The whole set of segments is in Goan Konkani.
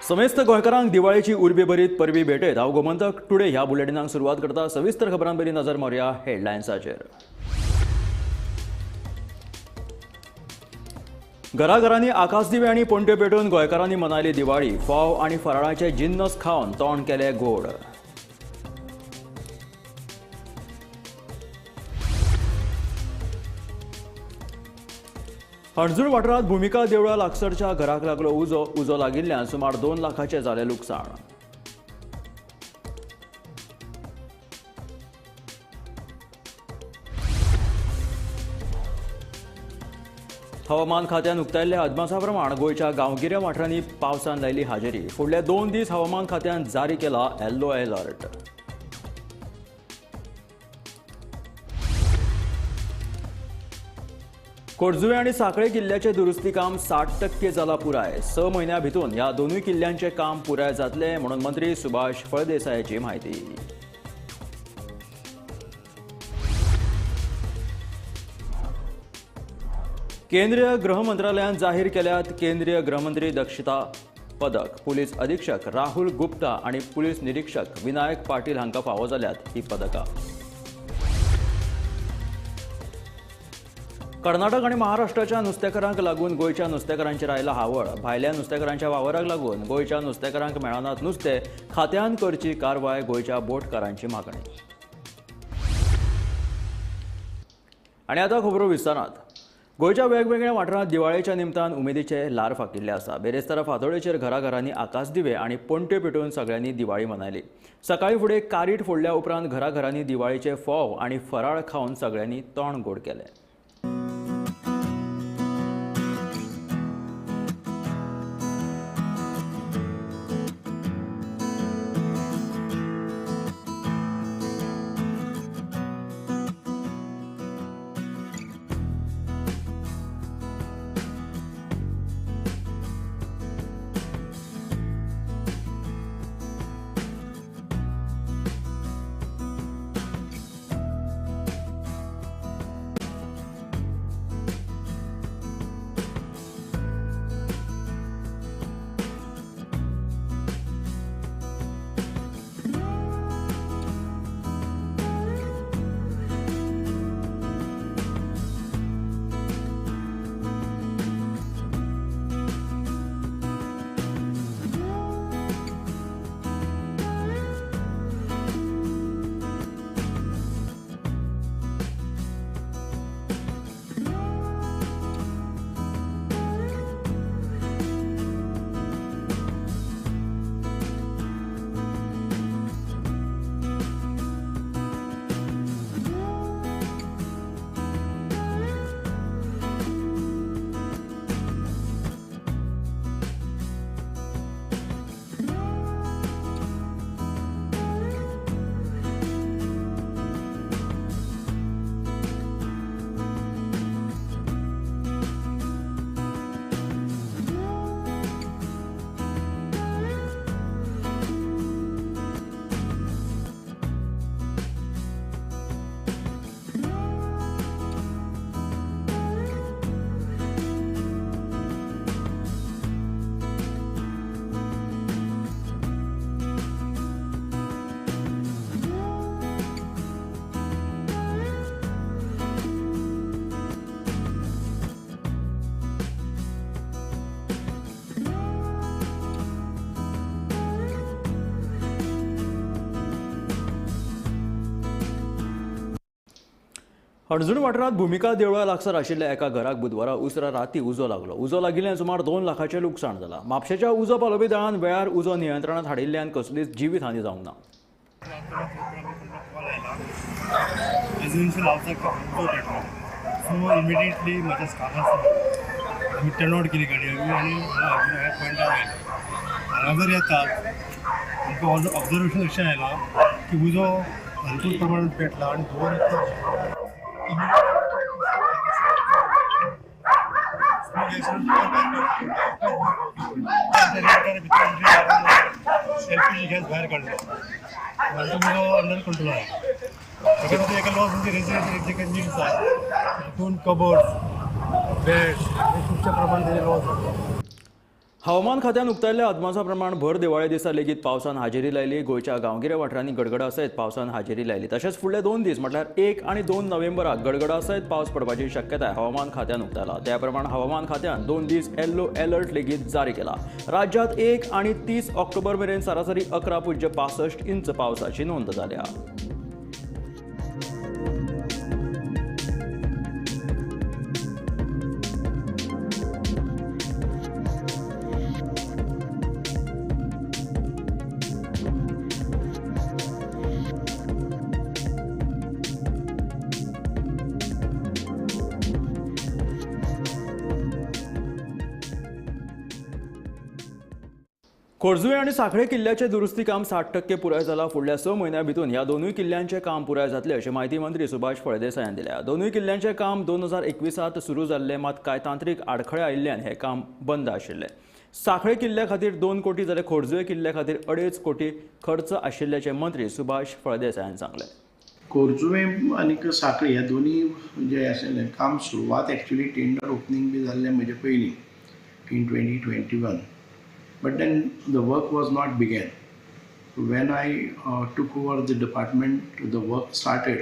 समेस्त गोंयकारांक दिवाळेची उर्बे भरीत परबी भेटयत हांव गोमंतक टुडे ह्या बुलेटिनाक सुरवात करता. सविस्तर खबरांबरी नजर मारुया हेडलायन्साचेर. घराघरांनी आकाशदिवे आनी पणट्यो पेटोवन गोंयकारांनी मनयली दिवाळी. फोव आनी फराळाचे जिन्नस खावन तोंड केले गोड. हणजूण वाठारांत भुमिका देवळा लागसरच्या घराक लागलो उजो. उजो लागिल्ल्यान सुमार 2 लाखाचें जालें लुकसाण. हवामान खात्यान उक्तायल्ल्या अदमासा प्रमाण गोंयच्या गांवगिऱ्या वाठारांनी पावसान लायली हाजेरी. फुडले 2 दीस हवामान खात्यान जारी केला येल्लो अलर्ट. खोर्जुवें आनी सांखळे किल्ल्याचें दुरुस्ती काम 60% जालां पुराय. 6 म्हयन्यां भितून ह्या दोनूय किल्ल्यांचें काम पुराय जातलें म्हणून मंत्री सुभाष फळदेसायाची म्हायती. केंद्रीय गृह मंत्रालयान जाहीर केल्यात केंद्रीय गृहमंत्री दक्षता पदक. पुलीस अधीक्षक राहुल गुप्ता आनी पुलीस निरीक्षक विनायक पाटील हांकां फावो जाल्यात ही पदकां. कर्नाटक आनी महाराष्ट्राच्या नुस्तेकारांक लागून गोंयच्या नुस्तेकारांचेर आयला हावळ. भायल्या नुस्तेकारांच्या वावराक लागून गोंयच्या नुस्तेकारांक मेळनात नुस्तें. खात्यान करची कारवाय गोंयच्या बोटकारांची मागणी. आनी आतां खबरो विस्तारांत. गोंयच्या वेगवेगळ्या वाठारांत दिवाळेच्या निमतान उमेदीचे ल्हार फाकिल्ले आसा. बेरेस्तारा फांतोडेचेर घराघरांनी आकाशदिवे आनी पणट्यो पेटोवन सगळ्यांनी दिवाळी मनयली. सकाळीं फुडें कारीट फोडल्या उपरांत घराघरांनी दिवाळेचे फोव आनी फराळ खावन सगळ्यांनी तोंड गोड केलें. हणजूण वाठारांत भुमिका देवळा लागसार आशिल्ल्या एका घराक बुधवारा उसरां राती उजो लागलो. उजो लागिल्ल्यान सुमार 2 लाखाचें लुकसाण जालां. म्हापशेच्या उजो पालोवपी दळान वेळार उजो नियंत्रणांत हाडिल्ल्यान कसलीच जिवीत हानी जावंक ना. सो इमिडिएटली म्हाज्या स्टाफ आसा आमी टर्न आवट केली गाडी आमी आनी ह्या पॉयंटार आयले. हांगा जर येतात आमकां ऑब्जर्वेशन अशें आयलां की उजो भरपूर प्रमाणात पेटला आनी धुंवर येता. एलपीजी गॅस भायर काडलो आनी तो उजो अंडर कंट्रोल आयलो. ताका भितर एका लॉस म्हणजे रेसिडेन्शियल जे काही नीड्स आसा 2 कबर्ड्स, बेड्स हे खुबशा प्रमाणात तेजे लॉस जाता. हवामान खात्यान उक्तायल्ल्या अदमासा प्रमाण भर दिवाळे दिसा लेगीत पावसान हाजेरी लायली. गोंयच्या गांवगिऱ्या वाठारांनी गडगडा सयत पावसान हाजेरी लायली. तशेंच फुडले 2 दीस म्हटल्यार 1 आनी 2 नोव्हेंबराक गडगडा सयत पावस पडपाची शक्यताय हवामान खात्यान उक्तायला. त्या प्रमाण हवामान खात्यान 2 दीस येल्लो अलर्ट लेगीत जारी केला. राज्यात 1 आनी 30 ऑक्टोबर मेरेन सरासरी 11.65 इंच पावसाची नोंद जाल्या. खोर्जुवें आनी सांखळे किल्ल्याचें दुरुस्ती काम 60% पुराय जाला. फुडल्या 6 म्हयन्या भितून ह्या दोनूय किल्ल्यांचें काम पुराय जातलें अशी म्हायती मंत्री सुभाष फळदेसायान दिल्या. दोनूय किल्ल्यांचें काम 2021 सुरू जाल्लें, मात कांय तांत्रीक आडखळे आयिल्ल्यान हें काम बंद आशिल्लें. सांखळे किल्ल्या खातीर 2 कोटी जाल्यार खोर्जुवें किल्ल्या खातीर 2.5 कोटी खर्च आशिल्ल्याचें मंत्री सुभाष फळदेसायान सांगलें. खोर्जुवें आनी सांखळे ह्या दोनूय जे आशिल्लें काम सुरवात एक्चुअली टेंडर ओपनींग बी जाल्लें म्हजे पयलीं in 2021. But then the work was not began. When I took over the department, the work started.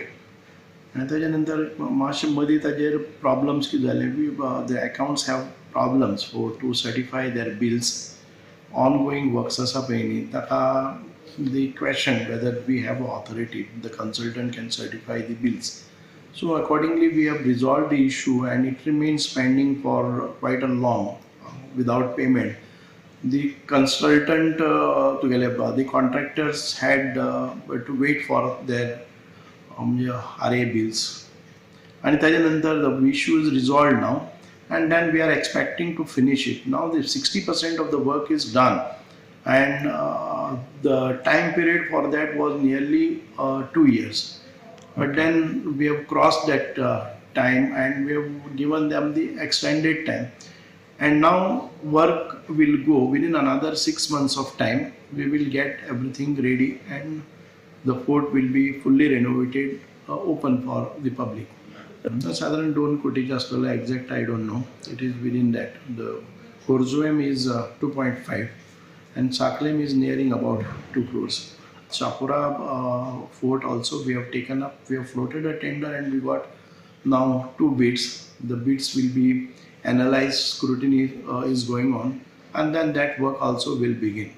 आनी ताच्या नंतर मातशें मदीं ताजेर प्रॉब्लम्स कितें जाले, the accounts have problems for to certify their bills. Ongoing works आसा पळय न्ही, ताका the question whether we have authority, the consultant can certify the bills. So accordingly we have resolve the issue and it remains pending for quite a long without payment. The consultant the contractors had to wait for their RA bills. And ताजे नंतर the issue is resolved now and then we are expecting to finish it. Now the 60% of the work is done and the time period for that was nearly 2 years. But then we have crossed that time and we have given them the extended time. And now work will go within another 6 months of time. We will get everything ready and the fort will be fully renovated, open for the public. साधारण 2 कोटीचे आसतले, exact I don't know. It is within that. The Corjuem is 2.5 and Sanquelim is nearing about 2 crores. Chapora fort also we have taken up. We have floated a tender and we got now 2 bids. The bids will be analyzed, scrutiny is going on, and then that work also will begin.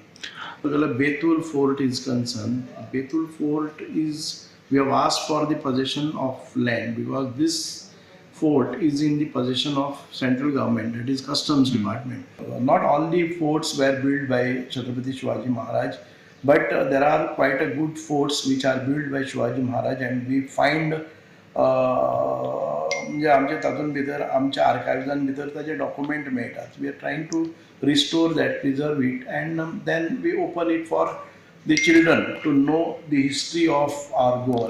So Betul Fort is concerned. Betul Fort is, we have asked for the possession of land because this fort is in the possession of central government, that is customs department. Not all the forts were built by Chhatrapati Shivaji Maharaj, but there are quite a good forts which are built by Shivaji Maharaj, and we find म्हणजे आमचे तातूंत भितर आमच्या आर्कायव्जान भितर ताजे डॉक्युमेंट मेळटात. We are trying to restore that, preserve it, and then we open it for the children to know the history of our Goa.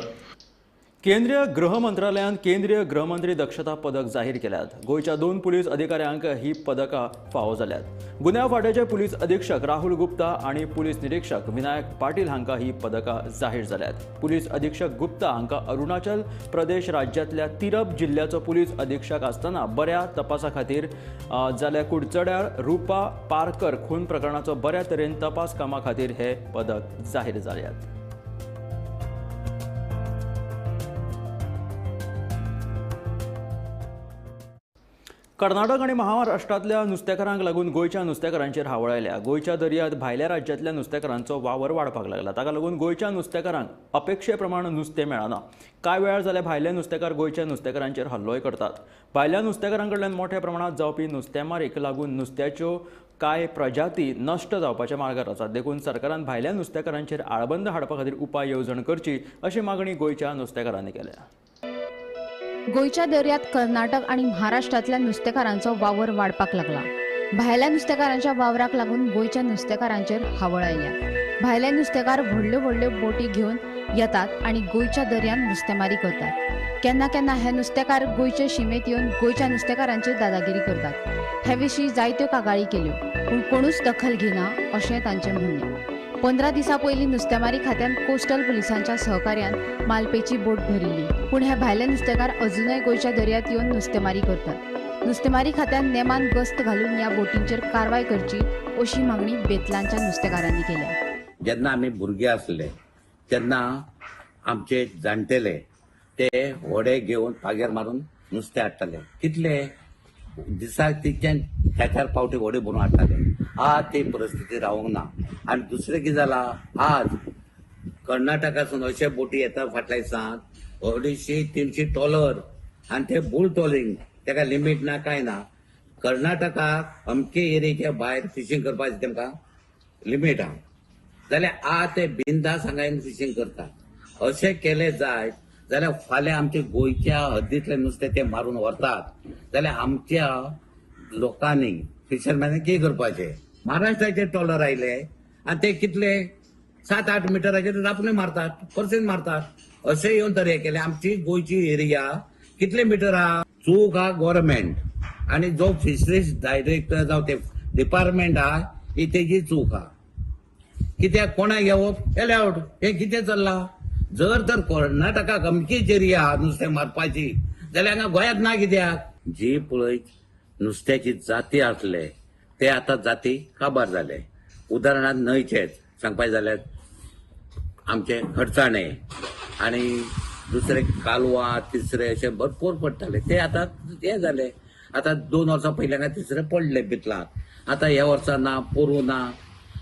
केंद्रीय गृह मंत्रालयान केंद्रीय गृहमंत्री दक्षता पदक जाहीर केल्यात. गोंयच्या 2 पुलीस अधिकाऱ्यांक ही पदकां फावो जाल्यात. गुन्यांव फांट्याचे पुलीस अधीक्षक राहुल गुप्ता आनी पुलीस निरीक्षक विनायक पाटील हांकां ही पदकां जाहीर जाल्यात. पुलीस अधीक्षक गुप्ता हांकां अरुणाचल प्रदेश राज्यांतल्या तिरप जिल्ल्याचो पुलीस अधीक्षक आसतना बऱ्या तपासा खातीर जाल्यार कुडचड्यार रुपा पारकर खून प्रकरणाचो बऱ्या तरेन तपास कामा खातीर हे पदक जाहीर जाल्यात. कर्नाटक आनी महाराष्ट्रांतल्या नुस्तेकारांक लागून गोंयच्या नुस्तेकारांचेर हावळ आयल्या. गोंयच्या दर्यांत भायल्या राज्यांतल्या नुस्तेकारांचो वावर वाडपाक लागला. ताका लागून गोंयच्या नुस्तेकारांक अपेक्षे प्रमाण नुस्तें मेळना. कांय वेळार जाल्यार भायले नुस्तेकार गोंयच्या नुस्तेकारांचेर हल्लोय करतात. भायल्या नुस्तेकारां कडल्यान मोठ्या प्रमाणांत जावपी नुस्तेमारीक लागून नुस्त्याच्यो कांय प्रजाती नश्ट जावपाच्या मार्गार आसात. देखून सरकारान भायल्या नुस्तेकारांचेर आळबंद हाडपा खातीर उपाय येवजण करची अशी मागणी गोंयच्या नुस्तेकारांनी केल्या. गोंयच्या दर्यांत कर्नाटक आनी महाराष्ट्रांतल्या नुस्तेकारांचो वावर वाडपाक लागला. भायल्या नुस्तेकारांच्या वावराक लागून गोंयच्या नुस्तेकारांचेर हावळ आयल्या. भायले नुस्तेकार व्हडल्यो व्हडल्यो बोटी घेवन येतात आनी गोंयच्या दर्यांत नुस्तेमारी करतात. केन्ना केन्ना हे नुस्तेकार गोंयचे शिमेंत येवन गोंयच्या नुस्तेकारांचेर दादागिरी करतात. हे विशीं जायत्यो कागाळी केल्यो पूण कोणूच दखल घेना अशें तांचें म्हणणें. 15 दिसां पयलीं नुस्तेमारी खात्यान कोस्टल पुलिसांच्या सहकार्यान मालपेची बोट धरिल्ली पूण हे भायले नुस्तेकार अजुनय गोंयच्या दर्यांत येवन नुस्तेमारी करतात. नुस्तेमारी खात्यान नेमान गस्त घालून ह्या बोटींचेर कारवाय करची अशी मागणी बेतलांच्या नुस्तेकारांनी केल्या. जेन्ना आमी भुरगे आसले तेन्ना आमचे जाणटेले ते व्हडे घेवन पागेर मारून नुस्तें हाडटाले. कितले दिसाक तिच्यान चार चार पावटी व्हडे भरून हाडटाले. आज ती परिस्थिती रावंक ना. आनी दुसरें कितें जालां, आज कर्नाटकासून अशे बोटी येता फाटल्या दिसान 250-300 ट्रॉलर आनी ते बुल ट्रॉलिंग, तेका लिमीट ना काय ना. कर्नाटकाक अमके एरियेच्या भायर फिशींग करपाची तेमकां लिमीट आहा, जाल्यार आज ते बिंदास हांगा येवन फिशींग करतात. अशें केलें जायत जाल्यार फाल्यां आमच्या गोंयच्या हद्दींतलें नुस्तें ते मारून व्हरतात, जाल्यार आमच्या लोकांनी फिशरमॅनांनी कितें करपाचें? महाराष्ट्राचे ट्रॉलर आयले आनी ते कितले 7-8 मिटराचेर रापणे मारतात, पर्सेंट मारतात. अशें येवन तर हें केलें. आमची गोंयची एरिया कितले मिटर आहा? चूक आहा गव्हर्मेंट आनी जो फिशरीज डायरेक्टर जावं ते डिपार्टमेंट आहा ही तेजी चूक आहा. कित्याक कोणाक घेवप एलावड हें कितें चल्लां? जर तर कर्नाटकाक अमकीच एरिया नुस्तें मारपाची जाल्यार हांगा गोंयांत ना कित्याक? जी पळय नुस्त्याची जाती आसले ते आतां जाती काबार जाले. उदाहरणांत न्हंयचेच सांगपाचें जाल्यार आमचे खडचाणे आनी दुसरे कालवा, तिसरे अशे भरपूर पडटाले, ते आतां हे जाले. आतां 2 वर्सां पयलीं हांगा तिसरे पडले बितलां, आतां ह्या वर्सा ना, पोरूं ना.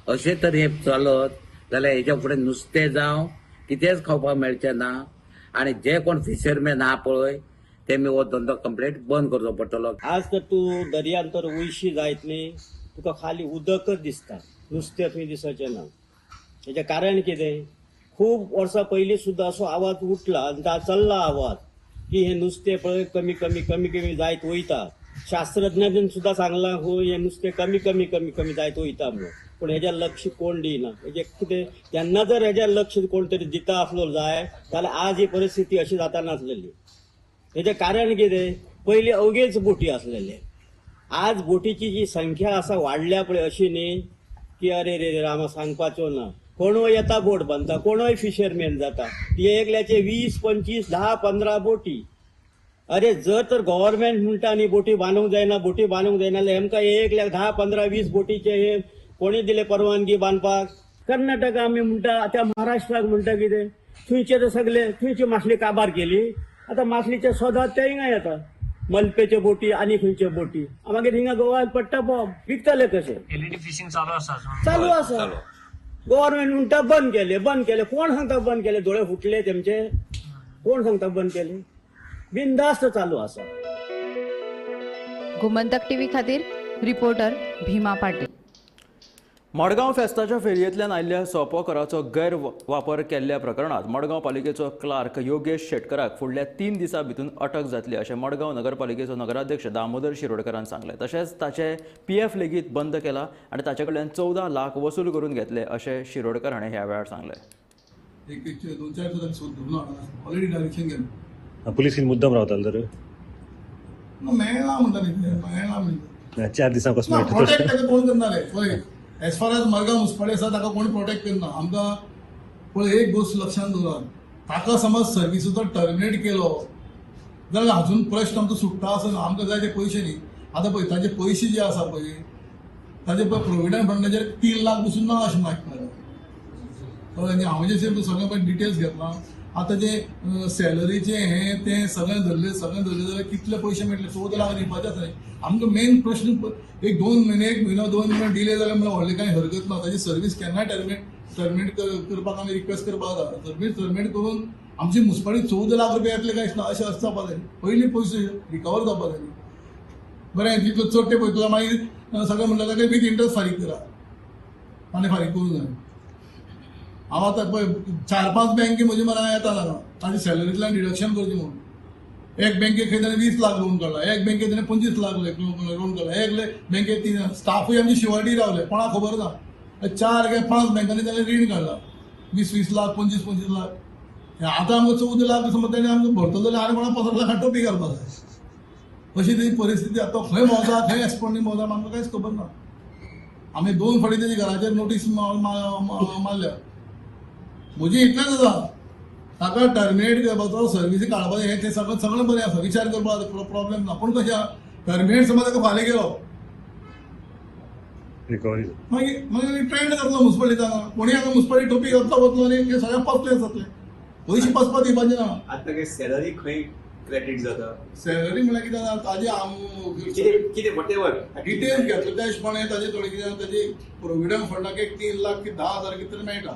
अशें तर हें चलत जाल्यार हेच्या फुडें नुस्तें जावं कितेंच खावपाक मेळचें ना. आनी जे कोण फिशरमॅन आहा पळय तेमी हो धंदो कंप्लीट बंद करचो पडटलो. आज तर तूं दर्यान तर वयशी जायत न्ही, तुका खाली उदकच दिसता, नुस्तें थंय दिसचें ना. हेजें कारण कितें? खूब वर्सां पयलीं सुद्दां असो आवाज उठला आनी चल्ला आवाज की हें नुस्तें पळय कमी कमी कमी कमी जायत वयता. शास्त्रज्ञांनी सुद्दां सांगलां हो हें नुस्तें कमी कमी कमी कमी जायत वयता म्हणून, पूण हेजें लक्ष कोण दिना. हेजें कितें तेन्ना जर हेजें लक्ष कोण तरी दिता आसलो जाय जाल्यार आज ही परिस्थिती अशी जाता नासलेली. हेजें कारण कितें? पयलीं अवघेच बोटी आसलेले, आज बोटीची जी संख्या आसा वाडल्या पळय अशी न्ही की अरे रे रामा सांगपाचो ना. कोणूय येता बोट बांदता, कोणूय फिशरमॅन जाता, ती एकल्याचे 20, 25, 10, 15 बोटी. अरे जर तर गव्हर्मेंट म्हणटा न्ही बोटी बांदूंक जायना, बोटी बांदूंक जायना, जाल्यार हेमकां एकल्याक 10, 15, 20 बोटीचे हे कोणी दिले परवानगी बांदपाक? कर्नाटका आमी म्हणटा, त्या महाराष्ट्राक म्हणटा कितें थंयचे तर सगळे थंयची मासली काबार केली. आतां मासलीचे सोदात ते हिंगा येता, मलपेच्यो बोटी आनी खंयच्यो बोटी, मागीर हिंगा गोवान पडटा बॉम्ब. विकतले कशे? एलईडी फिशींग चालू आसा, चालू आसा. गव्हर्मेंट म्हणटा बंद केले, बंद केले. कोण सांगता बंद केले? दोळे फुटले तेमचे? कोण सांगता बंद केले? बिंदास्त चालू आसा. गोमंतक टीव्ही खातीर रिपोर्टर भीमा पाटील. मडगांव फेस्ताच्या फेरयेंतल्यान आयिल्ल्या सोपो कराचो गैरवापर केल्ल्या प्रकरणांत मडगांव पालिकेचो क्लार्क योगेश शेटकराक फुडल्या 3 दिसां भितर अटक जातली अशें मडगांव नगरपालिकेचो नगराध्यक्ष दामोदर शिरोडकरान सांगलें. तशेंच ताचे पीएफ लेगीत बंद केला आनी ताचे कडल्यान 14 लाख वसूल करून घेतले अशें शिरोडकर हाणें ह्या वेळार सांगलें. ऑलरेडी डायरेक्शन गेलें. पुलिसीन मुद्दम रावताले तर मेळना म्हणटा मेळना म्हणटा 4 दिसां कसो प्रोटेक्ट ताका कोण करणार पळय. As far as Madgaon municipality आसा ताका कोण प्रोटेक्ट करना. आमकां पळय एक गोश्ट लक्षांत दवरात, ताका समज सर्विसीचो टर्मिनेट केलो जाल्यार अजून प्रश्न आमचो सुट्टा आसना. आमकां जाय ते पयशे न्ही. आतां पळय ताजे पयशे जे आसा पळय ताजे पळय प्रोविडंट फंडाचेर 3 लाख पसून ना अशें मागता. कळ्ळें? हांव जे सगळें पळय डिटेल्स घेतला. आतां जे सॅलरीचें हें तें सगळें धरलें, सगळें धरलें जाल्यार कितले पयशे मेळटले? 14 लाख दिवपाचे आसा. आमकां मेन प्रश्न एक 2 म्हयने, 1 म्हयनो 2 म्हयनो डिले जाल्यार म्हणल्यार व्हडलें कांय हरकत ना. ताजी सर्वीस केन्नाय टर्मिनेट करपाक आमी रिक्वेस्ट करपाक जाता. सर्वीस टर्मिनेट करून आमची मुन्सिपालिटी 14 लाख रुपया येतले काय ना अशें आसता. जाय पयलीं पयशे रिकवर जावपा जाय. बरें तितलो चड ते पयतलो मागीर सगळें म्हणटा ताका विथ इंट्रस्ट फारीक करा आनी फारीक करूंक जाय. हांव आतां पळय 4-5 बँके म्हज्या मना येता जाणा ताजी सॅलरींतल्यान डिडक्शन करचें म्हणून. एक बँकेक खंय ताणें 20 लाख लोन काडला, एक बँकेक ताणें 25 लाख लोन काडला, एक बँकेक 3 स्टाफूय आमची शिवाटी रावले कोणाक खबर ना. 4 काय 5 बँकांनी ताणें रीण काडला 20-20 लाख 25-25 लाख. आतां आमकां 14 लाख समज ताणें आमकां भरतलो जाल्यार आनी कोणाक 15 लाख टोपी घालपाक जाय. अशी तेजी परिस्थिती. आतां खंय भोंवता खंय एक्सपोर्टींग भोंवता आमकां कांयच खबर ना. आमी 2 फावटी तेजी घराचेर नोटीस मारल्या. म्हजी इतलेंच आसा ताका टर्मिनेट करपाचो, सर्विसी काडपाचें हें तें सगळें सगळें बरें आसा, विचार करपाक प्रॉब्लेम ना. पूण कशें टर्मिनेट समज ताका फाल्यां केलो रिकवरी मागीर मागीर ट्रेंड जातलो मुन्सिपालिटी हांगा. कोणी हांगा मुन्सिपालिटी टोपी घातलो वतलो आनी हे सगळें पसले जातले. पयशे पसपा दिवपाचे ना. आतां काय सॅलरी खंय क्रेडीट जाता? सॅलरी म्हणल्यार कितें जाता ताजे कितें कितें what ever details घेतले त्या हिशोबान ताजे थोडे कितें ताजे प्रोविडंट फंडाक एक 3 लाख की 10,000 कितें तरी मेळटा,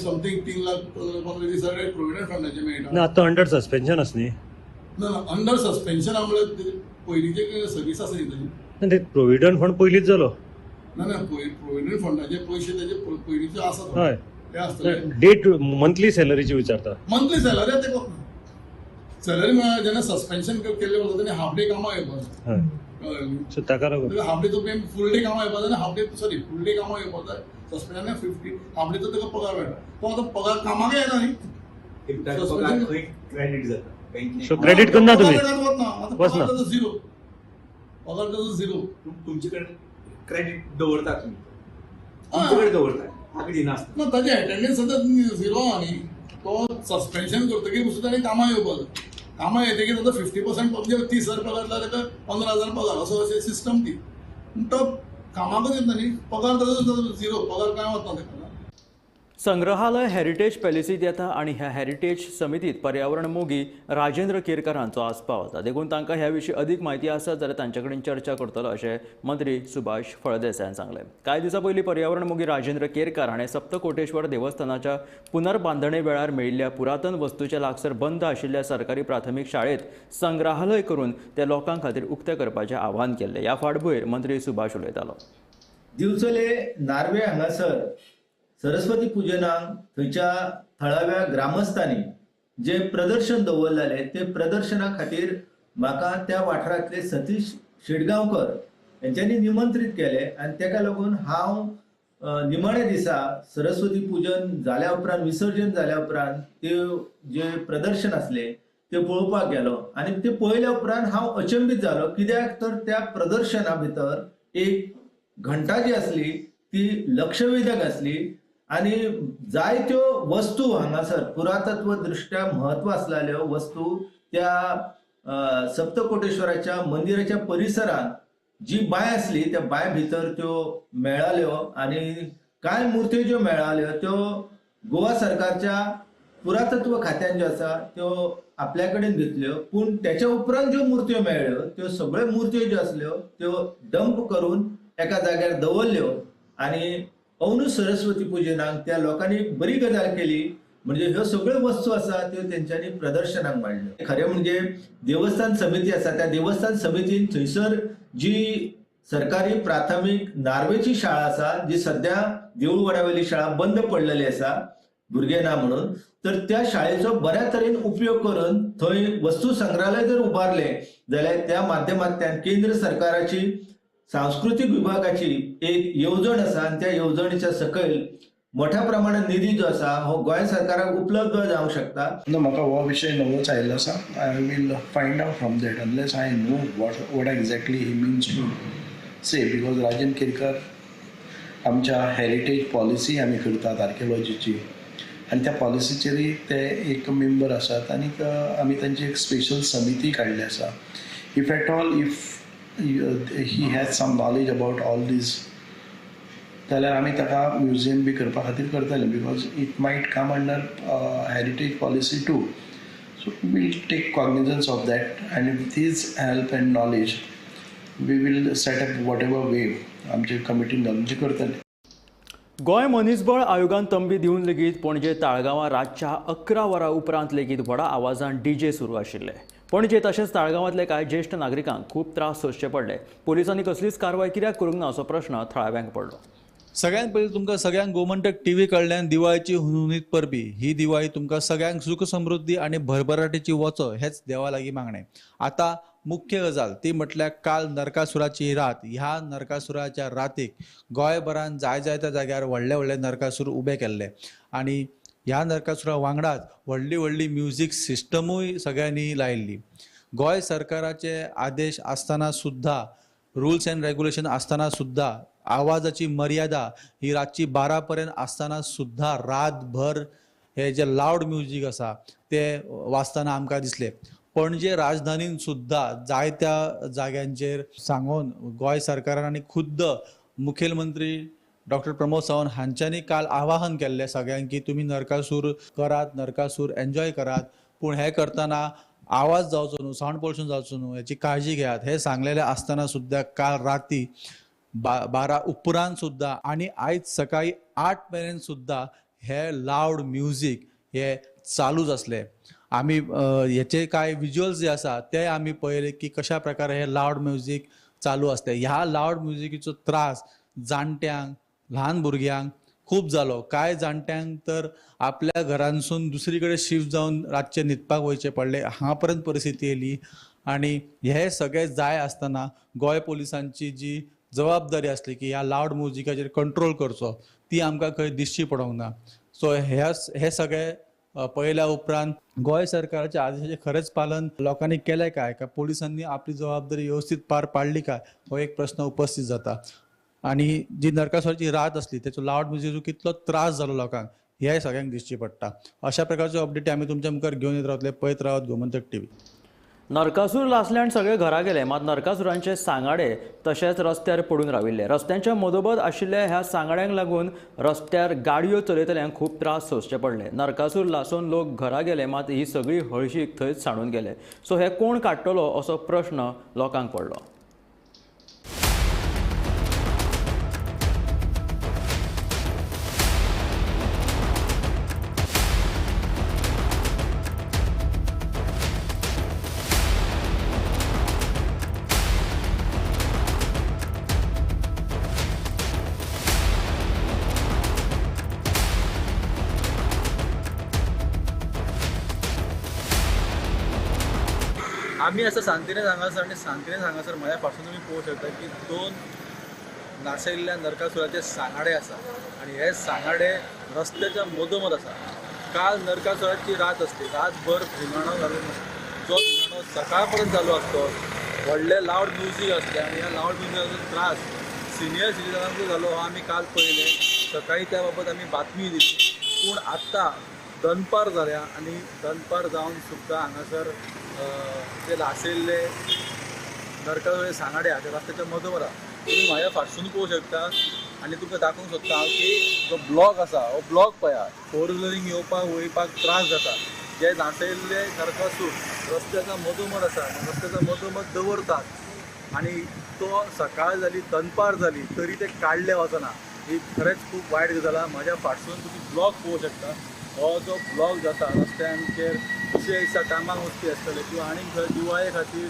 समथींग 3 लाख 15-20 हजार प्रोविडंट फंडाचे मेळटा. ना, आतां अंडर सस्पेन्शन आसा न्ही? ना, अंडर सस्पेन्शन म्हणल्यार पयलींचे सर्वीस आसा न्ही ताजी. ना, ते प्रोविडंट फंड पयलींच जालो. ना ना, प्रोविडंट फंडाचे पयशे ताजे पयलींचे आसा थोडे. ते आसतले. डेट मंथली सॅलरीची विचारता. मंथली सॅलरी ते सॅलरी म्हळ्यार जेन्ना सस्पेन्शन केल्लें वता तेन्ना हाफ डे कामाक येवपाक जाय. कळ्ळें न्ही? सो ताका लागून हाफ डे तो फूल डे कामाक येवपाक जाय आनी half day, sorry, full day कामाक येवपाक जाय. सस्पेन्शन 50 हाफ डेचो ताका पगार मेळटा. तो आतां पगार कामाक येना न्ही. पगार खंय क्रेडीट जाता बँकेत? सो क्रेडीट करना तुमी? पगार वतना आतां. वचना. पगार ताजो झिरो, पगार ताजो झिरो. तुमचे कडेन क्रेडीट दवरता तुमी? तुमचे कडेन दवरता, ताका दिनासतना? ना, ताजी अटेंडन्स सद्या झिरो आहा न्ही. तो सस्पेन्शन करतकीर पसून ताणें कामाक येवपाक जाय. कामाक येतकीर आतां 50%, म्हणजे 30,000 पगार जाल्यार ताका 15,000 पगार, असो अशें सिस्टम ती. पूण तो कामाकच येता न्ही, पगार ताजो झिरो, पगार कांय वतना ताका. संग्रहालय हेरिटेज पॅलेसीत येता आनी ह्या हेरिटेज समितीत पर्यावरण मोगी राजेंद्र केरकर हांचो आस्पाव आसा. देखून तांकां ह्या विशीं अदीक म्हायती आसा जाल्यार तांचे कडेन चर्चा करतलो अशें मंत्री सुभाष फळदेसायान सांगलें. कांय दिसां पयलीं पर्यावरण मोगी राजेंद्र केरकर हाणें सप्तकोटेश्वर देवस्थानाच्या पुनर्बांदणे वेळार मेळिल्ल्या पुरातन वस्तूच्या लागसर बंद आशिल्ल्या सरकारी प्राथमीक शाळेत संग्रहालय करून ते लोकां खातीर उक्तें करपाचें आवाहन केल्लें. ह्या फाटभूंयेर मंत्री सुभाष उलयतालो. दिवचले नार्वे हांगासर सरस्वती पुजनाक थंयच्या थळाव्या ग्रामस्थांनी जे प्रदर्शन दवरलेलें ते प्रदर्शना खातीर म्हाका त्या वाठारांतले सतीश शेटगांवकर हेंच्यांनी निमंत्रीत केले आनी तेका लागून हांव निमाण्या दिसा सरस्वती पुजन जाल्या उपरांत, विसर्जन जाल्या उपरांत ते जे प्रदर्शन आसले ते पळोवपाक गेलो आनी ते पळयल्या उपरांत हांव अचंबीत जालो. कित्याक तर त्या प्रदर्शना भितर एक घंटा जी आसली ती लक्षवेधक आसली आनी जायत्यो वस्तू हांगासर पुरातत्व दृश्ट्या म्हत्व आसलेल्यो वस्तू त्या सप्तकोटेश्वराच्या मंदिराच्या परिसरांत जी बांय आसली त्या बांय भितर त्यो मेळाल्यो आनी कांय मुर्त्यो ज्यो मेळाल्यो त्यो गोवा सरकारच्या पुरातत्व खात्यान ज्यो आसा त्यो आपल्या कडेन घेतल्यो. पूण त्याच्या उपरांत ज्यो मुर्त्यो मेळ्ळ्यो त्यो सगळ्यो मुर्त्यो ज्यो आसल्यो त्यो डंप करून एका जाग्यार दवरल्यो आनी अंदू सरस्वती पुजनाक त्या लोकांनी बरी गजाल केली, म्हणजे ह्यो सगळ्यो वस्तू आसा त्यो तेंच्यांनी प्रदर्शनाक मांडल्यो. खरें म्हणजे देवस्थान समिती आसा, त्या देवस्थान समितीन थंयसर जी सरकारी प्राथमीक नार्वेची शाळा आसा, जी सद्या देऊळवाड्यावेली शाळा बंद पडलेली आसा भुरगे ना म्हणून, तर त्या शाळेचो बऱ्या तरेन उपयोग करून थंय वस्तू संग्रहालय जर उबारलें जाल्यार त्या माध्यमांतल्यान केंद्र सरकाराची सांस्कृतीक विभागाची एक येवजण आसा आनी त्या येवजणेच्या सकयल मोठ्या प्रमाणात निधी जो आसा हो गोंय सरकाराक उपलब्ध जावंक शकता. ना, म्हाका हो विशय नवोच आयिल्लो आसा. I will find out from that unless I know what exactly he means to say, because Rajendra Kerkar आमच्या हेरिटेज पॉलिसी आमी करतात आर्किओलॉजीची आनी त्या पॉलिसीचेरय ते एक मेंबर आसात आनीक आमी तांची एक स्पेशल समिती काडली आसा. If at all if he has some knowledge about all these जाल्यार आमी ताका म्युझियम बी करपा खातीर करतले, because it might come under heritage policy too. So we'll take cognizance of that and with his help and knowledge we will set up whatever way आमचे कमिटीन घालून ते करतले. गोंय मनीसबळ आयोगान तंबी दिवन लेगीत पणजे ताळगांवां रातच्या 11 वरां उपरांत लेगीत व्हडा आवाजान डीजे सुरू आशिल्ले. पणजे तशेंच ताळगांवांतले कांय ज्येश्ठ नागरिकांक खूब त्रास सोंसचे पडले. पोलिसांनी कसलीच कारवाय कित्याक करूंक ना असो प्रश्न थळाव्यांक पडलो. सगळ्यांत पयलीं तुमकां सगळ्यांक गोमंतक टीव्ही कडल्यान दिवाळीची हुनहुनीत परबी. ही दिवाळी तुमकां सगळ्यांक सुख समृद्धी आनी भरभराटीची वचो हेच देवा लागीं मागणें. आतां मुख्य गजाल ती म्हटल्यार काल नरकासुराची रात. ह्या नरकासुराच्या रातीक गोंयभरान जाय जाय त्या जाग्यार व्हडले व्हडले नरकासूर उबे केल्ले आनी ह्या नरकासुरा वांगडाच व्हडली व्हडली म्युजीक सिस्टमूय सगळ्यांनी लायिल्ली. गोंय सरकाराचे आदेश आसतना सुद्दां, रुल्स एंड रेगुलेशन आसतना सुद्दां, आवाजाची मर्यादा ही रातची 12 पर्यंत आसतना सुद्दां रातभर हे जे लावड म्युजीक आसा ते वाजतना आमकां दिसले. पणजे राजधानीन सुद्दां जायत्या जाग्यांचेर सांगून गोंय सरकारान आनी खुद्द मुखेलमंत्री डॉक्टर प्रमोद सावंत हांच्यांनी काल आवाहन केल्लें सगळ्यांक की तुमी नरकासूर करात, नरकासूर एन्जॉय करात, पूण हें करतना आवाज जावचो न्हू, सावंड पोल्युशन जावचो न्हू हेची काळजी घेयात. हें सांगलेलें आसतना सुद्दां काल राती 12 उपरांत सुद्दां आनी आयज सकाळी 8 मेरेन सुद्दां हे लावड म्युजीक हे चालूच आसले. आमी हेचे कांय विज्युअल्स जे आसा ते आमी पळयले की कशा प्रकारे हे लावड म्युजीक चालू आसले. ह्या लावड म्युजिकीचो त्रास जाणट्यांक, ल्हान भुरग्यांक खूब जालो. कांय जाणट्यांक तर आपल्या घरांसून दुसरी कडेन शिफ्ट जावन रातचे न्हिदपाक वयचें पडलें, हांगा पर्यंत परिस्थिती येयली. आनी हे सगळे जाय आसतना गोंय पोलिसांची जी जबाबदारी आसली की ह्या लावड म्युजिकाचेर कंट्रोल करचो ती आमकां खंय दिश्टी पडोंक ना. सो हे सगळे पळयल्या उपरांत गोंय सरकाराच्या आदेशाचें खरेंच पालन लोकांनी केलें काय, काय पोलिसांनी आपली जबाबदारी व्यवस्थीत पार पाडली काय, हो एक प्रश्न उपस्थित जाता. आनी जी नरकासुराची रात आसली तेचो लावड म्युजिकाचो कितलो त्रास जालो लोकांक हें सगळ्यांक दिसची पडटा. अशा प्रकारच्यो अपडेटी आमी तुमच्या मुखार घेवन येत रावतले. पळयत रावत गोमंतक टीव्ही. नरकासूर लासल्यान सगळे घरा गेले, मात नरकासुरांचे सांगाडे तशेंच रस्त्यार पडून राविल्ले. रस्त्यांच्या मदोमद आशिल्ल्या ह्या सांगाड्यांक लागून रस्त्यार गाडयो चलयतल्यांक खूब त्रास सोंसचे पडले. नरकासूर लासून लोक घरा गेले, मात ही सगळी हळशीक थंयच सांडून गेले. सो हे कोण काडटलो असो प्रश्न लोकांक पडलो. आमी आसा सांतिनेज हांगासर आनी सांतिनेज हांगासर म्हज्या फाटसून तुमी पळोवंक शकता की 2 नासयल्ल्या नरकासुराचे सांगाडे आसा आनी हे सांगाडे रस्त्याच्या मदोमद आसा. काल नरकासुराची रात आसली, रातभर धिंगाणो घालून जो धिंगाणो सकाळ पर्यंत चालू आसतो, व्हडले लावड म्युजीक आसले आनी ह्या लावड म्युजिकाचो त्रास सिनियर सिटीजनांकूय जालो हो आमी काल पळयलें. सकाळी त्या बाबत आमी बातमी दिली, पूण आत्तां दनपार जाल्या आनी दनपार जावन सुद्दां हांगासर ते लासयल्ले नरकासुराचे सांगाडे आहा ते रस्त्याच्या मदोमद आहा. तुमी म्हाज्या फाटसून पळोवंक शकता आनी तुमकां दाखोवंक सोदता हांव की जो ब्लॉक आसा हो ब्लॉक पळया, फोर व्हिलरींक येवपाक वयपाक त्रास जाता. जे लासयल्ले नरकासूर रस्त्याच्या मदोमद आसा, रस्त्याच्या मदोमद दवरतात आनी तो सकाळ जाली दनपार जाली तरी ते काडले वचना. ही खरेंच खूब वायट गजाल आहा. म्हाज्या फाटसून तुमी ब्लॉक पळोवंक शकता, हो जो ब्लॉक जाता रस्त्यांचेर दुसऱ्या दिसा कामाक वचपी आसतले किंवा आनीक खंय दिवाळे खातीर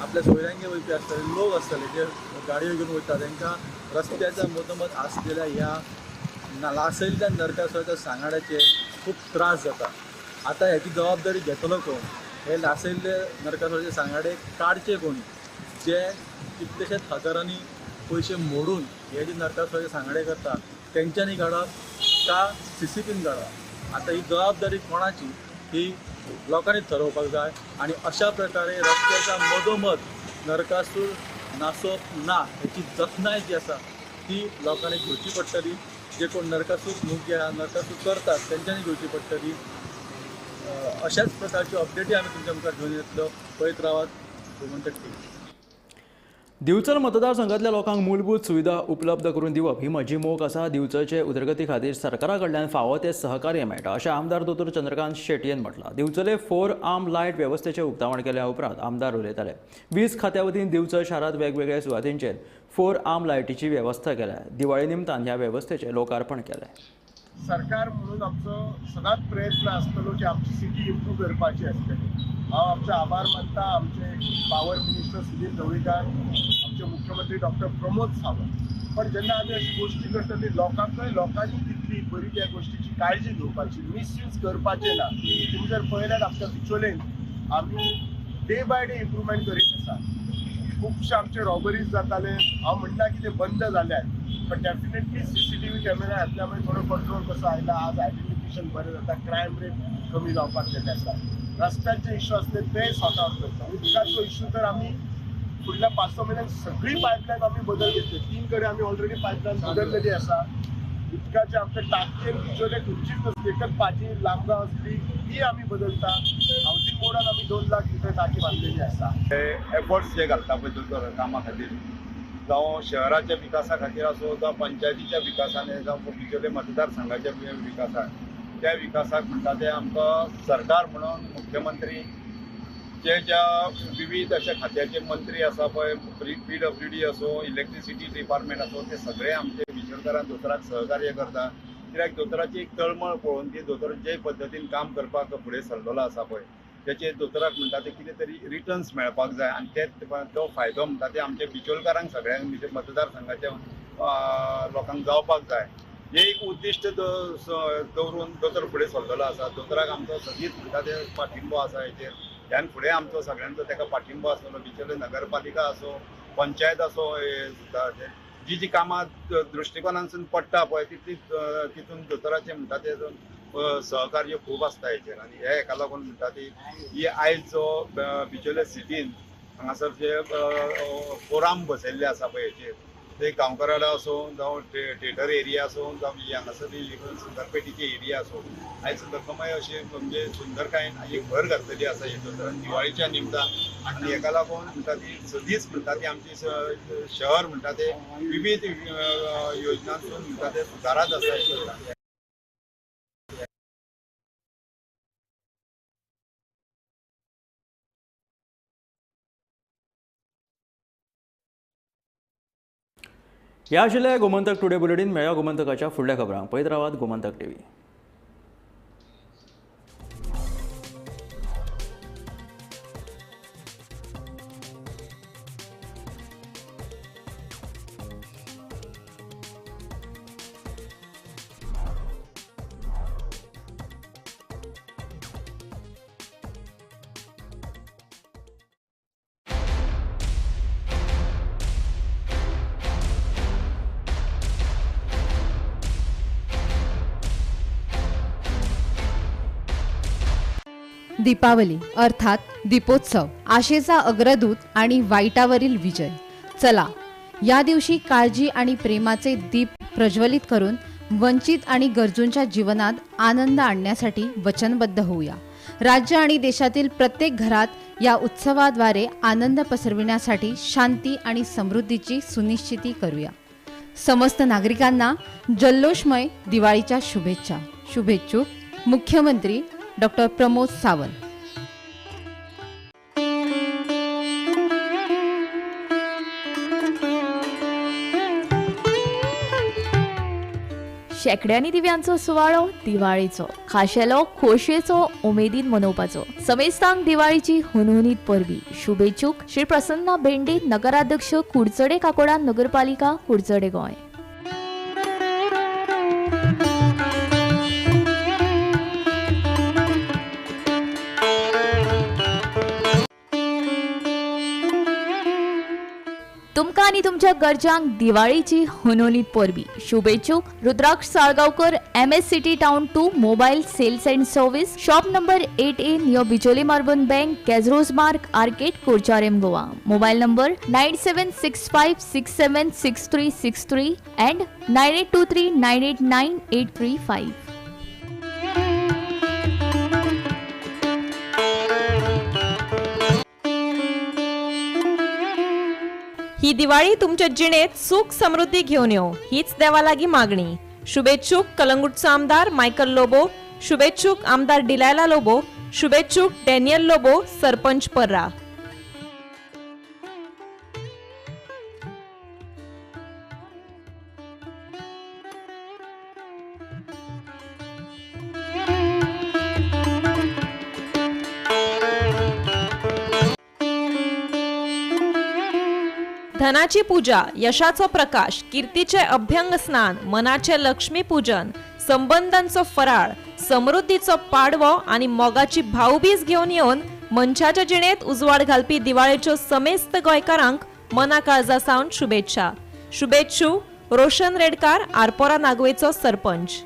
आपल्या सोयऱ्यांगेर वयपी आसतले लोक आसतले जे गाडयो घेवन वयता तांकां रस्त्याच्या मदोमद आसलेल्या ह्या लासयल्ल्या नरकासुराच्या सांगाड्याचे खूब त्रास जाता. आतां हेची जबाबदारी घेतलो कोण? हे लासयल्ले नरकासुराचे सांगाडे काडचे कोणी? जे कितलेशेच हजारांनी पयशे मोडून हे जे नरकासुराचे सांगाडे करता तेंच्यांनी काडप का सीसीपीन काडप? आतां ही जबाबदारी कोणाची ही लोकांनी ठरोवपाक जाय. आनी अशा प्रकारे रस्त्याच्या मदोमद नरकासूर नासप ना हेची जतनाय जी आसा ती लोकांनी घेवची पडटली. जे कोण नरकासूर मुगी आहा, नरकासूर करतात तेंच्यांनी घेवची पडटली. अशाच प्रकारच्यो अपडेटी आमी तुमच्या मुखार घेवन येतलो. पळयत रावात गोमंतक टीव्ही. दिवचल मतदारसंघातल्या लोकांक मूलभूत सुविधा उपलब्ध करून दिवप ही म्हजी मोख आसा. दिवचलचे उदरगती खातीर सरकारा कडल्यान फावो ते सहकार्य मेळटा अशें आमदार दोतोर चंद्रकांत शेटयेन म्हटलां. दिवचले 4 आर्म लायट वेवस्थेचें उक्तावण केल्या उपरांत आमदार उलयताले. वीज खात्या वतीन दिवचल शारांत वेगवेगळ्या सुवातींचेर 4 आर्म लायटीची वेवस्था केल्या. दिवाळी निमतान ह्या वेवस्थेचें लोकार्पण केलें. सरकार म्हणून आमचो सदांच प्रयत्न आसतलो की आमची सिटी इम्प्रूव करपाची आसतली. हांव आमचे आभार मानता आमचे पावर मिनिस्टर सुधीर ढवळीकार, आमचे मुख्यमंत्री डॉक्टर प्रमोद सावंत. पण जेन्ना आमी अशी गोश्टी करता ती लोकांकय लोकांनी तितली बरी त्या गोश्टीची काळजी घेवपाची, मिसयूज करपाचें ना. तुमी जर पळयल्यात आमच्या बिचोलेन आमी डे बाय डे इम्प्रुवमेंट करीत आसा. खुबशे आमचे रॉबरीज जाताले, हांव म्हणटा की ते बंद जाल्यात, पण डेफिनेटली CCTV camera घातल्या मुळे थोडो कंट्रोल कसो आयला. आज आयडेंटिफिकेशन बरें जाता, क्रायम रेट कमी जावपाक गेल्ले आसा. रस्त्यांचे इश्यू आसले ते सॉर्ट आवट करता. उदकाचो इश्यू तर आमी फुडल्या 5-6 म्हयन्यान सगळी पायपलायन आमी बदल घेतली. 3 कडेन आमी ऑलरेडी पायपलायन बदललेली आसा. उदकाचे आमचे टाकयेन बिचोले खंयचीच नासली, एकच पाजी लामगांव आसली, ती आमी बदलता. हावजींग बोर्डान आमी 2 लाख लिटर टाकी बांदलेली आसा. एफर्ट्स जे घालता पळय दोतोर कामा खातीर, जावं शहराच्या विकासा खातीर आसूं, जावं पंचायतीच्या विकासाने, जावं बिचोले मतदारसंघाच्या विकासाक, त्या विकासाक म्हणटा ते आमकां सरकार म्हणून मुख्यमंत्री जे ज्या विविध अशा खात्याचे मंत्री आसा पळय, PWD आसूं, इलेक्ट्रिसिटी डिपार्टमेंट आसूं, ते सगळे आमचे बिचोलकारां दोतोराक सहकार्य करता. कित्याक दोतोराची एक तळमळ पळोवन ती दोतोर जे पद्दतीन काम करपाक फुडें सरलेलो आसा पळय, तेचे दोतोराक म्हणटा ते कितें तरी रिटर्न्स मेळपाक जाय आनी ते तो फायदो म्हणटा ते आमच्या बिचोलकारांक सगळ्यांक मतदारसंघाच्या लोकांक जावपाक जाय. हे एक उद्दिश्ट दवरून दोतोर फुडें सरलेलो आसा. दोतोराक आमचो सदींच म्हणटा ते पाठिंबो आसा हेचेर. ह्यान फुडें आमचो सगळ्यांचो ताका पाठिंबो आसतलो. बिचोले नगरपालिका आसूं, पंचायत आसूं, जी जी कामां दृश्टिकोनांतसून पडटा पळय तितली तितून दोतोराचें म्हणटा ते सहकार्य खूब आसता हेचेर. आनी हे हेका लागून म्हणटा ती ही आयज जो बिचोले सिटीन हांगासर जे फोराम बसयल्ले आसा पळय हेचेर, ते गांवकराडा आसूं, जावं थिएटर एरिया आसूं, जावं हांगासर सुंदरपेटीची एरिया आसूं, आयज लोकमय अशी म्हणजे सुंदरकायेन एक भर घातलेली आसा हे दोतोरान दिवाळीच्या निमतान. आनी हेका लागून म्हणटा ती सदींच म्हणटा ती आमची शहर म्हणटा ते विविध योजनांतून म्हणटा ते सुदारात आसा. ह्या आशिल्लें गोमंतक टुडे बुलेटीन. मेळया गोमंतकाच्या फुडल्या खबरांक. पळयत रावात गोमंतक टीव्ही. दीपावली अर्थात दीपोत्सव, आशेचा अग्रदूत आणि वाईटावरील विजय. चला या दिवशी काळजी आणि प्रेमाचे दीप प्रज्वलित करून वंचित आणि गरजूंच्या जीवनात आनंद आणण्यासाठी वचनबद्ध होऊया. राज्य आणि देशातील प्रत्येक घरात या उत्सवाद्वारे आनंद पसरविण्यासाठी शांती आणि समृद्धीची सुनिश्चिती करूया. समस्त नागरिकांना जल्लोषमय दिवाळीच्या शुभेच्छा. शुभेच्छुक मुख्यमंत्री डॉक्टर प्रमोद सावंत. शेंकड्यांनी दिव्यांचो सुवाळो दिवाळीचो खाशेलो खोशयेचो उमेदीन मनोवपाचो. समेस्तांक दिवाळीची हुनहुनीत परबी. शुभेच्छुक श्री प्रसन्ना भेंडे, नगराध्यक्ष, कुडचडे काकोडा नगरपालिका, कुडचडे गोंय. तुमकां आनी तुमच्या गरजांक दिवाळीची हुनहुनीत परबी. शुभेच्छुक Rudraksh Salgaonkar, MS city town 2, mobile sales and service, shop number 8A, near Bicholim urban bank, Casarões Marg, arcade, Curchorem, Goa. Mobile number 9765676363 and 9823989835. ही दिवाळी तुमच्या जिणेत सुख समृद्धी घेऊन येवो हीच देवा लागीं मागणी. शुभेच्छुक कलंगूटचो आमदार मायकल लोबो, शुभेच्छुक आमदार डिलायला लोबो, शुभेच्छुक डॅनियल लोबो, सरपंच पर्रा. धनाची पूजा, यशाचो प्रकाश, कीर्तीचे अभ्यंग स्नान, मनाचे लक्ष्मी पूजन, संबंधांचो फराळ, समृद्धीचो पाडवो आणि मोगाची भावबीज घेवन येवन मनशाच्या जिणेत उजवाड घालपी दिवाळेच्यो समेस्त गोंयकारांक मना काळजा सावन शुभेच्छा. शुभेच्छू रोशन रेडकार, आरपोरा नागवेचो सरपंच.